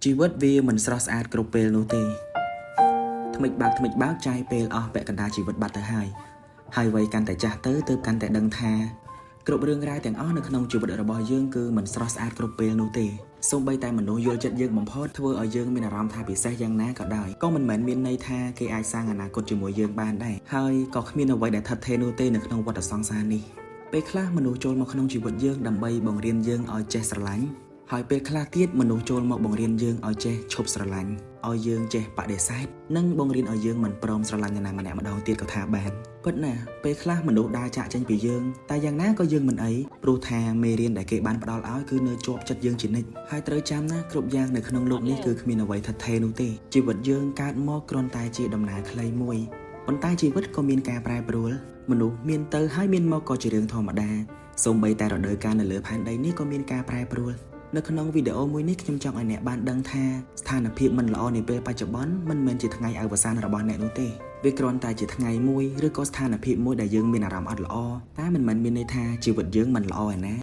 ជីវិតវាមិនស្រស់ស្អាតគ្រប់ពេលនោះទេថ្មិចបើកថ្មិចបើកចាយពេលអស់ពាក់កណ្ដាលជីវិតបាត់ទៅហើយហើយវ័យកាន់តែចាស់ទៅទើបកាន់តែដឹងថាគ្រប់រឿងរ៉ាវទាំងអស់នៅក្នុងជីវិតរបស់យើងគឺមិនស្រស់ស្អាតគ្រប់ពេលនោះទេសូម្បីតែមនុស្សយល់ចិត្តយើងបំផុតធ្វើឲ្យយើងមានអារម្មណ៍ថាពិសេសយ៉ាងណាក៏ដោយក៏មិនមែនមានន័យថាគេអាចសាងអនាគតជាមួយយើងបានដែរហើយក៏គ្មានអ្វីដែលថិតថេរនោះទេនៅក្នុងវដ្តសង្សារនេះពេលខ្លះមនុស្សចូលមកក្នុងជីវិតយើងដើម្បីបង្រៀនយើងឲ្យចេះស្រឡាញ់ ហើយពេលខ្លះទៀតមនុស្សចូលមកបង្រៀនយើងឲ្យចេះឈប់ស្រឡាញ់ឲ្យយើងចេះបដិសេធនិងបង្រៀនឲ្យយើងមិនព្រមស្រឡាញ់នរណាម្នាក់ម្ដងទៀតក៏ថាបានពិតណាស់ពេលខ្លះមនុស្សដើរចាកចេញពីយើងតែយ៉ាងណាក៏យើងមិនអីព្រោះថាមេរៀនដែលគេបានផ្ដល់ឲ្យគឺនៅជាប់ចិត្តយើងជានិច្ចហើយត្រូវចាំណាគ្រប់យ៉ាងនៅក្នុងលោកនេះគឺគ្មានអ្វីថិតថេរនោះទេជីវិតយើងកើតមកគ្រាន់តែជាដំណើរខ្លីមួយប៉ុន្តែជីវិតក៏មានការប្រែប្រួលមនុស្សមានទៅហើយមានមកក៏ជារឿងធម្មតាសូម្បីតែរដូវកាលនៅលើផែនដីនេះក៏មានការប្រែប្រួល នៅក្នុងវីដេអូមួយនេះខ្ញុំចង់ឲ្យអ្នកបានដឹងថាស្ថានភាពមិនល្អនាពេលបច្ចុប្បន្នមិនមែនជាថ្ងៃអវសានរបស់អ្នកនោះទេវាគ្រាន់តែជាថ្ងៃមួយឬក៏ស្ថានភាពមួយដែលយើងមានអារម្មណ៍អត់ល្អតែមិនមែនមានន័យថាជីវិតយើងមិនល្អឯណា។